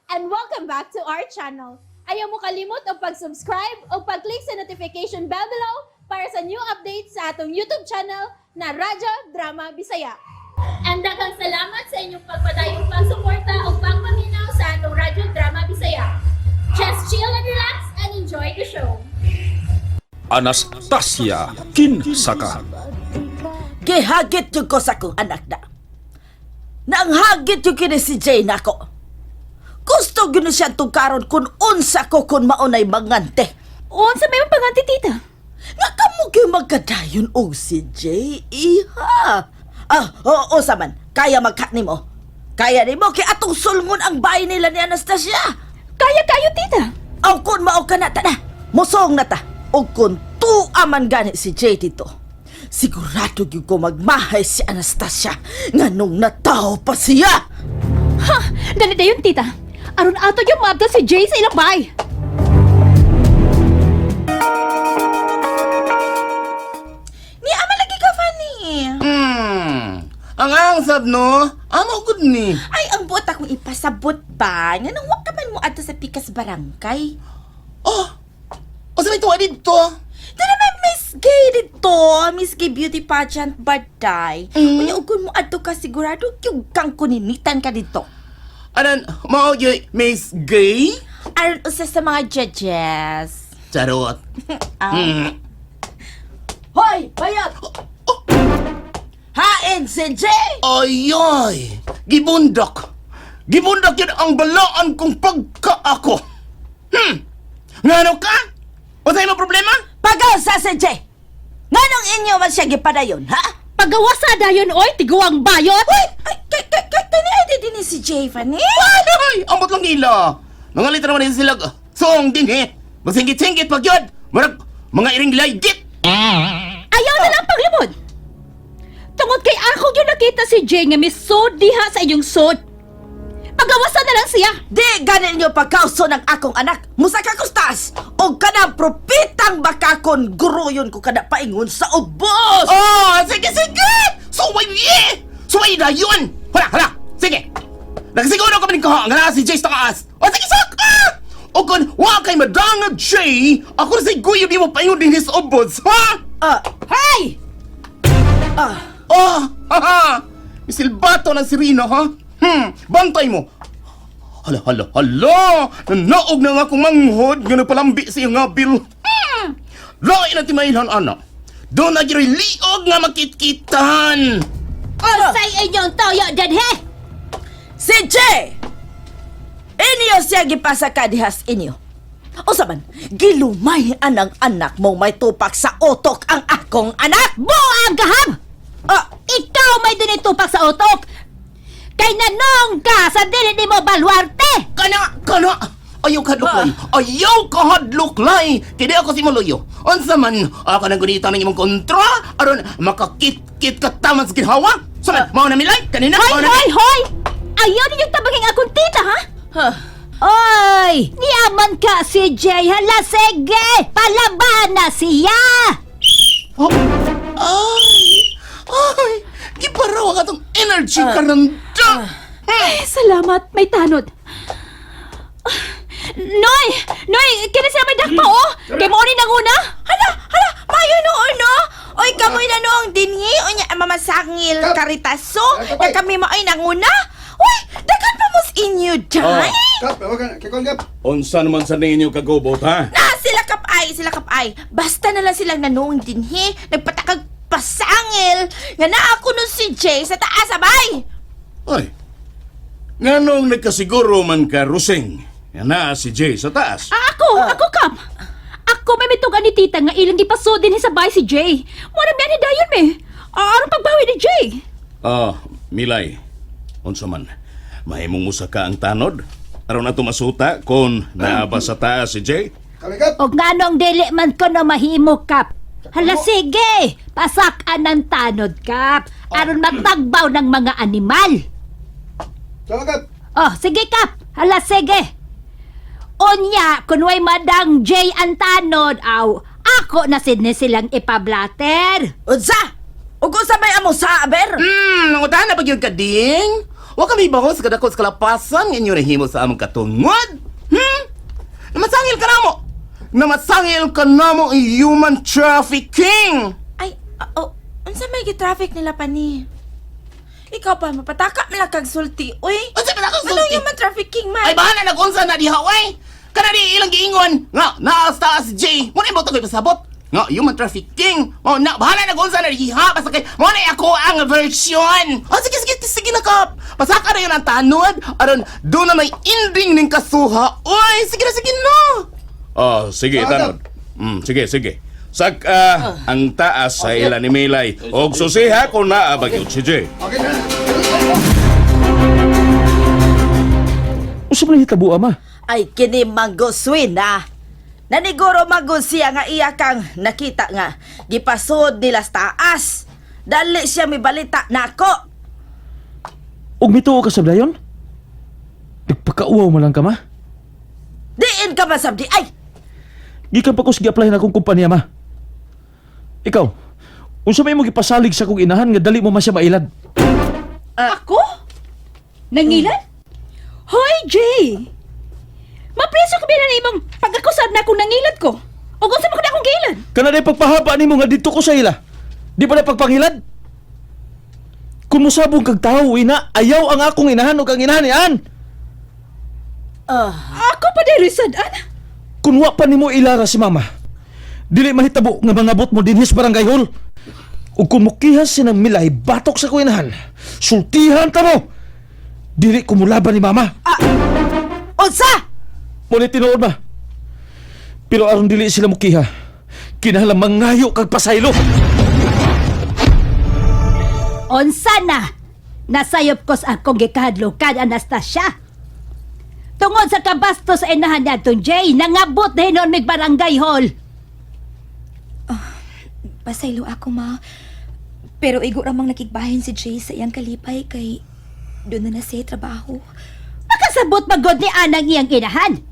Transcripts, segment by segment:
And welcome back to our channel. Ayaw mo kalimot og pag-subscribe o pag-click sa notification bell below para sa new updates sa atong YouTube channel na Radyo Drama Bisaya. And daghang salamat sa inyong pagpadayong pagsuporta o pagpaminaw sa atong Radyo Drama Bisaya. Just chill and relax and enjoy the show. Anastasia Kinsaka. Gihagit yung ko sa akong anak na. Nanghagit yung kini si Jane ako. Gusto gyud siya tungkaron kung unsa ko kung maunay mangante. Unsa may panganti, tita? Nga kamo gyud magkadayon og si Jay, iha. Ah, oo sa man, kaya magkat nimo. Kaya nimo kay atong sulngon ang bahay nila ni Anastasia. Kaya kayo, tita. Aw kun mao ka na ta na. Mosong na ta. Og kun tuwa man gani si Jay dito. Sigurado gyud ko magmahay si Anastasia nganong natawo pa siya. Ha! Dali dayon, tita. Aron ato yung maabdan si Jay sa ilang bahay. Ni ama lagi ka, Fanny. Ang angsad no, amo gud ni. Ay, ang buot akong ipasabot ba? Nga nang wa ka man mo adto sa Pikas Barangay. Oh. Unsa may tuwa didto? Doon naman Miss Gay dito, Miss Gay Beauty Pageant Baday. Unya ug kun mo adto ka sigurado kyug kang kuninitan ka dito. Anan, mao gyud Miss Gay? Aron usa sa mga judges. Charot. Hoy, bayot! Hain si Jay! Ayoy, gibundak. Gibundak yun ang balaan kong pagkaako. Ngano ka? Unsa imo problema? Pagaw sa si Jay! Nganong inyo man siya gipadayon, ha? Pagawasa dayon, oy, tiguang bayot. Uy, ay, kay kay kay kani ay di din si Jay, Fanny. Ay, ambot lang nila. Nangalit naman nila sila. Song din eh. Magsingit-singit pag yun. Murag, mga iring laygit. Ayaw na lang paglimod. Tungod kay ako yung nakita si Jay nga misod diha sa inyong sod. Pagawasa na lang siya. Di ganin inyo pagkauso ng akong anak. Musa ka kustas! O kanang propitang bakakon guruyon ko kada paingon sa ubos! Oh, sige, sige! Suway eh! Suway na yun! Hala, hala! Sige! Nakasiguro kami ng kaha nga naa si Jay sa taas. O sige, sak! Ah! O kung wa kay madangag Jay, ako na sa guyo di mo paingon din sa ubos, ha? Ah, Hey! ah, Oh, ha ha! Misilbato ng sirena, ha? Bantay mo! Hala, hala, hala! Nanaog na nga akong manghod nga nagpalambi sa iyong ngabil. Lain ang timailhan, ana. Doon na giroy liog nga makitkitan. Unsay inyong toyo dinhi? Si Jay! Inyo siya gipasa ka dihas inyo. Unsa man, gilumay anang anak mo may tupak sa utok ang akong anak! Buang gaham! Ah, Ikaw may dunay tupak sa utok. Kay nanong ka sa dili nimo baluarte. Kana, kana! Ayaw ka hadloklay! Ayaw ka hadloklay! Kini ako si Maloyo. Unsa man, ako nang gunita ng imong kontra, aron makakit-kit ka taman sa ginhawa. Sa man, mao na milay, kanina, Hoy, mao na hoy, hoy! Ayaw ninyong tabanging akong tita, ha? huh. Oy! Niyaman ka si Jay. Hala, sige! Palaban na siya! Oh. Ay! Ay! Giparaw ang atong energy karanda! Ay, salamat, may tanod. Noy! Noy! Kini sila may dakpa, oh! Kay mo ni nanguna! Hala, hala, mayo noon no. Oy, kamoy na noong dinhi, unya mamasangil karitaso, na kami maoy nanguna. Uy, daghan pa mos inyo day. Kap, hawakan, kikon kap. Unsa naman sa ninyo kagubot, ha? Na sila kapay, sila kapay. Basta na lang silang nanoong dinhi, nagpatakag pasangil. Nga na ako nun si Jay sa taas abay. Oy, nganong nagkasiguro man ka, Rusing? Yan na si Jay sa taas. Ah, ako! Ako, Kap! Ako may mitugan ni tita nga ilang gipaso din sa bahay si Jay. Mura mi ani dayon me. Ah, aron pagbawi ni Jay. Ah, Milay, unsa man, mahimong usa ka ang tanod? Aron ato masuta kung naa ba sa taas si Jay? Kami kap. Og nganong dili man ko na mahimo, Kap. Hala, sige! Pasakan ng tanod, Kap. Aron matagbaw ng mga animal. Sama kap. Oh, sige, Kap. Hala, sige. Unya, kunway madang Jay ang tanod, aw, ako na sidni silang ipablater. Unsa? Ug unsa may among saber? Nangutahan na ba yun ka, ding? Wa kami baho sa kadako sa kalapasan nga inyo nahimo sa among katungod. Namasangil ka namo. Namasangil ka namo ang human trafficking. Ay, oh, unsa may gi-traffic nila pa ni? Ikaw pa, mapataka man lang kag sulti, uy. Unsa man akong Anong sulti? human trafficking man? Ay bahala nag-unsa na diha oy. Kana di ilang giingon nga naa sa taas Jay. Mo na mo tagoy pasabot. Nga human trafficking. Oh na bahala nag-unsa na diha basta kay mo na ako ang version. Oh sige sige sige na kap. Pasaka na yun ang tanod aron do na may ending ning kasuha. Oy sige na sige na. Oh, sige, tanod. Sige, sige. Saka ang taas sa ila ni Milay. Og susiha kung naa ba gyud si Jay. Okay na. Unsa man hitabo, ama? Ay kini manggoswin na. Naniguro manggod siya nga iya kang nakita nga gipasod nila sa taas. Dali siya mibalita nako. Ug mituo ka sa dayon? Nagpakauwaw man lang ka, ma. Diin ka man sabdi ay. Gikan pa ko sa gi-apply na akong kumpanya, ma. Ikaw, unsa may imong gipasalig sa akong inahan nga dali mo man siya mailad? Ako? Nangilan? Hoy, Jay! Mapreso ka ba na imong pag-akusad na akong nangilad ko? O kung sa ko na akong gilan? Kana day pagpahaba nimo nga didto ko sa ila. Di ba na pagpangilad? Kung mosabong kag tawo ina, ayaw ang akong inahan ug ang inahan ni Ann. Ako pa diri sad-an. Kung wa pa nimo ilara si mama, dili mahitabo nga mangabot mo dinhi sa barangay hall. Ug kung mukihas si nang milay batok sa kuinahan, sultihan ta mo. Dili ko mulaban ni mama. Unsa? Mo ni tinuod ba? Pero aron dili sila mukiha, kinahanglan mangayo kag pasaylo. Unsa na? Nasayop ko sa akong gikahadlukan, Anastasia. Tungod sa kabastos sa inahan ni atong Jay, nangabot na hinon mig barangay hall. Pasaylo ako, ma. Pero igo ramang nakigbahin si Jay sa iyang kalipay kay doon na na siya trabaho. Makasabot magod ni anang iyang inahan.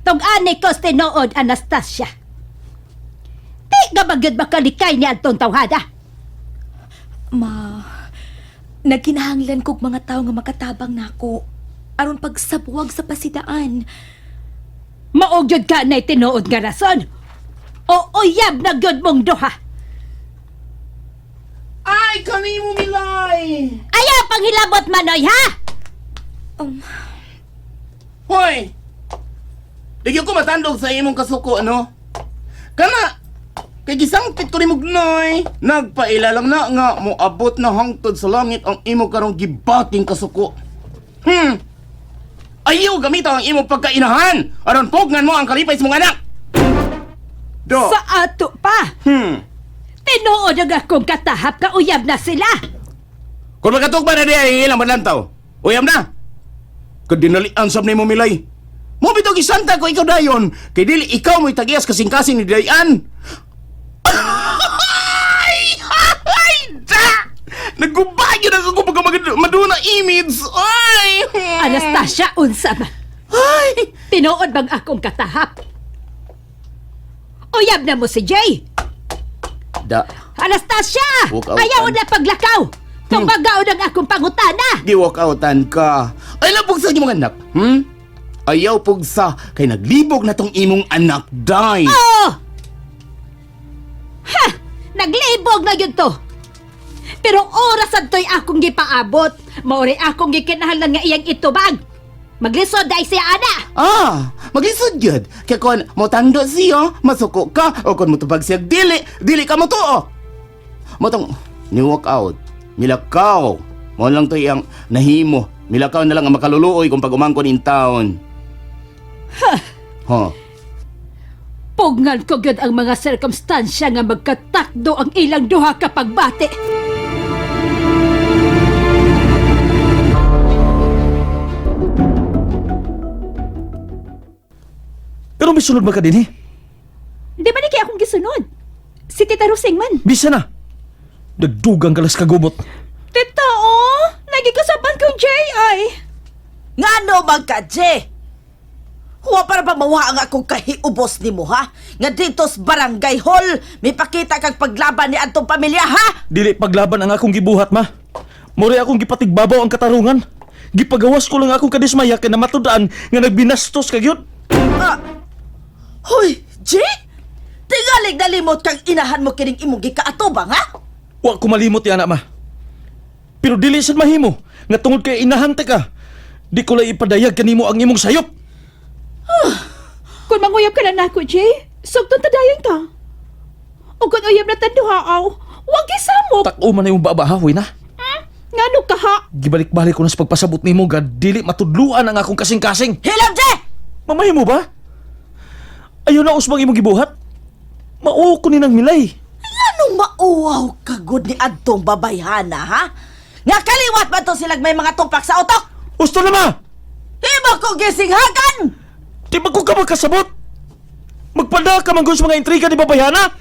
Tug-ani ko sa tinuod, Anastasia. Di ka magyud makalikay ni atong tawhada. Ma, nagkinahanglan kog mga tao nga makatabang nako aron pagsabwag sa pasidaan. Maog gyud ka na tinuod nga rason. O uyab na gyud mong duha. Ay kanimo Milay. Ayaw panghilabot manoy ha! Hoy! Di gyud ko matandog sa imong kasuko, ano? Kana, kay gisangpit ko nimo gnoy. Nagpaila lang na nga moabot na hangtod sa langit ang imo karong gibating kasuko. Ayaw gamita ang imong pagkainahan aron pugnan mo ang kalipay sa mong anak. Do. Sa ato pa. Tinuod ang akong katahap ka uyab na sila. Kung makatugma na di ay ilang manlantaw. Uyam na. Kung dinalian sab nimo Milay. Mo bitaw gisanta ko ikaw dayon kay dili ikaw mo'y tagiyas kasing-kasing ni Dayan. Ay! Ay! Da! Nagubagyo na ako pagka maduna image. Ay! Anastasia, unsa man. Ay! Tinuod bang akong katahap? Uyab na mo si Jay. Da. Anastasia! Walk out, Ayaw an. na paglakaw! Tumbagaw ng akong pangutana! Gi-walk outan ka. Ay labog sa imong anak. Ayaw pugsa kay naglibog na tong imong anak day. Oo! Ha! Naglibog na yun to! Pero oras adto'y akong gipaabot. Maori akong gikinahanglan nga iyang itubag. Maglisod dahil siya, ana! Ah, maglisod gyud. Kay kon motando siya, masuko ka o kon motubag siya dili, dili ka motuo. Motong ni walk out, milakaw. Mo lang to iyang nahimo. Milakaw na lang ang makaluluoy kung pag-umangkon in town. Ha. Pugngan ko gyud ang mga sirkumstansya nga magkatakdo ang ilang duha kapag bati. Pero may sulod ba ka dinhi? Di ba ni kay akong gisunod? Si Tita Rosing man. Bisa na. Nagdugang kalas kagubot. Tita, oh! Nagikasapan kong Jay ay. Ngano man ka, Jay? Huwa para ba mawa ang akong kahiubos nimo ha? Nga dito sa barangay hall, may pakita kag paglaban ni atong pamilya ha? Dili paglaban ang akong gibuhat, ma. Mori akong gipatigbabaw ang katarungan. Gipagawas ko lang akong kadismaya kay namatud-an nga nagbinastos ka gyud. Ah! Hoy, Jay! Tingalig nalimot kang inahan mo kining imong gikaatubang, ha? Wa ko malimot yan, ma. Pero dili sad mahimo nga tungod kay inahante ka. Di ko lang ipadayag kanimo ang imong sayop. Kung manguyab ka na nako, Jay, sugton ta dayon ta. O kung uyab na tanduhaaw, wag gisamok. Tak-o man na imong baba ha, na. Ngano ka ha? Gibalik-balik ko na sa pagpasabot nimo ga dili matudluan ang akong kasing-kasing. Hilam, Jay! Mamahimo ba? Ayaw na usbang imong gibuhat. Mao ko ni nang milay. Anong mauwaw ka gud ni adtong babayhana, ha? Nga kaliwat ba to silag may mga tumpak sa utok? Usto na ma! Himo ko gisinghagan! Di ba ko ka magkasabot? Magpada ka man gud sa mga intriga ni babayhana?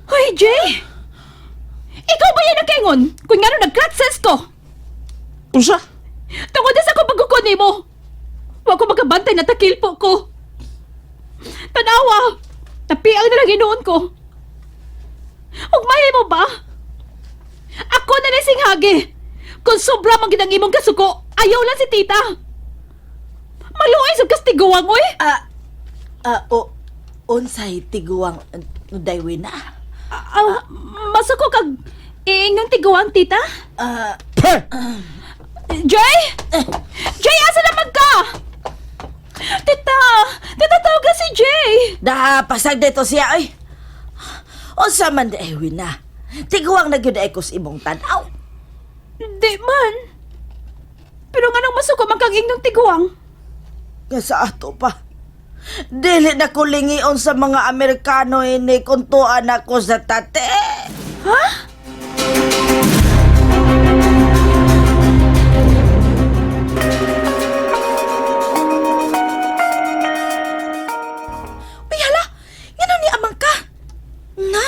Hoy, Jay! Ikaw ba yan ang kaingon? Kung ngano nag-cratses ko? Unsa? Tungod na sa akong pagkukon nimo. Wa ko makabantay na takil po ko. Tanawa! Napiang na lang hinuon ko. Ug mo ba? Ako na lang singhagi. Kung sobra man gid ang imong kasuko, ayaw lang si tita. Maluoy sa kastiguang, oy! Ah, ah, o, unsay tiguang daywi na? Ah, masuko kag iingong tiguang, tita? Ah, Peh! Jay! Jay, asa naman ka? Tita! Tita, tawagan si Jay! Daha, pasag dito siya, ay. Unsa man daywi na? Tiguang na gyud ay kus imong tan-aw. Di man. Pero nga nang masuko man kang ingong tiguang. Nga sa ato pa. Dili na ko lingion sa mga Amerikano ini kuntuan ako sa tate. Ha? Uy, hala! Ngano ni amang ka? Na,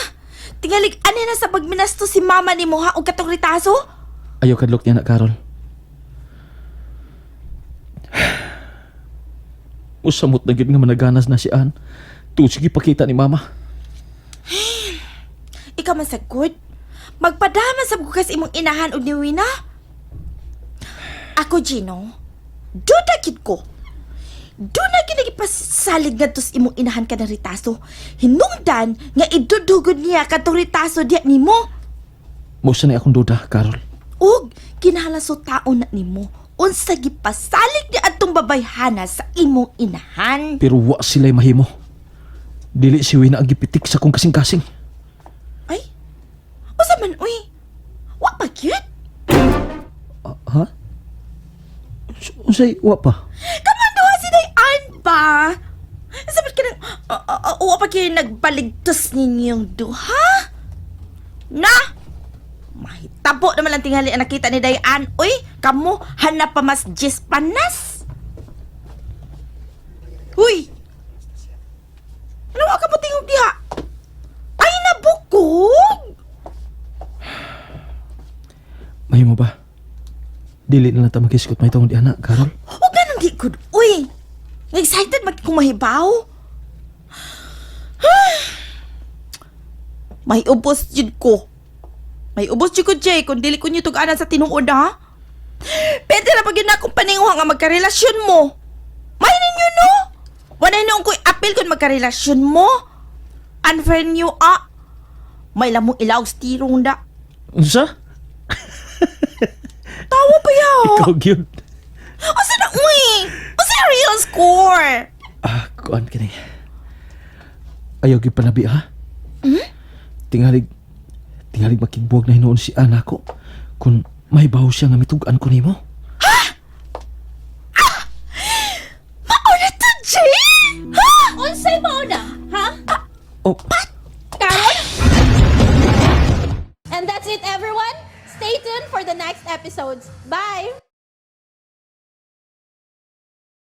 tingalig ani na sa pagminasto si mama ni mo ha og katong ritaso? Ayaw kadlok niya na, Carol. Usamot na gyud nga managanas na si Ann. Tuod sige pakita ni Mama. Ikaw man sa good. Magpadama sa bukas imong inahan og ni Wina. Ako, Gino, duda kid ko. Doon na ginagipasalig ngadto sa imong inahan ka ng ritaso. Hinungdan nga idudugod niya katong ritaso diya nimo. Mo sa ni akong duda, Carol. Ug kinahanglan so taon na nimo unsa gipasalig ni adtong babayhana sa imong inahan. Pero wa sila'y mahimo. Dili si Wina ang gipitik sa akong kasing-kasing. Ay, unsa man uy? Wa pa gyud? Ha? Unsay wa pa? Kamanduha si Dayan ba? Sabi ka nang, wa pa kayo nagbaligtos ninyong duha? Na! Mahitabo naman lang tingali ang nakita ni Dayan. Uy, kamo, hanap pa mas jis panas. Uy! Ano ka mo tingog diha? Ay, nabukog! Mahimo ba? Dili na lang ta maghisgot may tungod ana, Carol. Huwag na nang di good. Uy! Excited mag kumahibaw. May ubos jud ko. May ubos jud ko, Jay, kung dili ko niyo tug-anan sa tinuod, ha? Pwede na pag yun akong paninguha nga magkarelasyon mo. May ninyo, no? Wala noong ko'y apil kung magkarelasyon mo. Unfair niyo, ah. May lamong ilaw sa tirong da. Unsa? Tawa pa ya. Ikaw gyud. Asa na, uy? Asa na real score? Ah, kuan kini. Ayaw gyud panabi ha. Tingalig tingalig makigbuwag na hinuon si ana ko kun mahibaw siya nga mitug-an ko nimo. Mauna to, Jay! Ha? Unsay mauna, ha? Oh, Karon? And that's it, everyone. Stay tuned for the next episodes. Bye!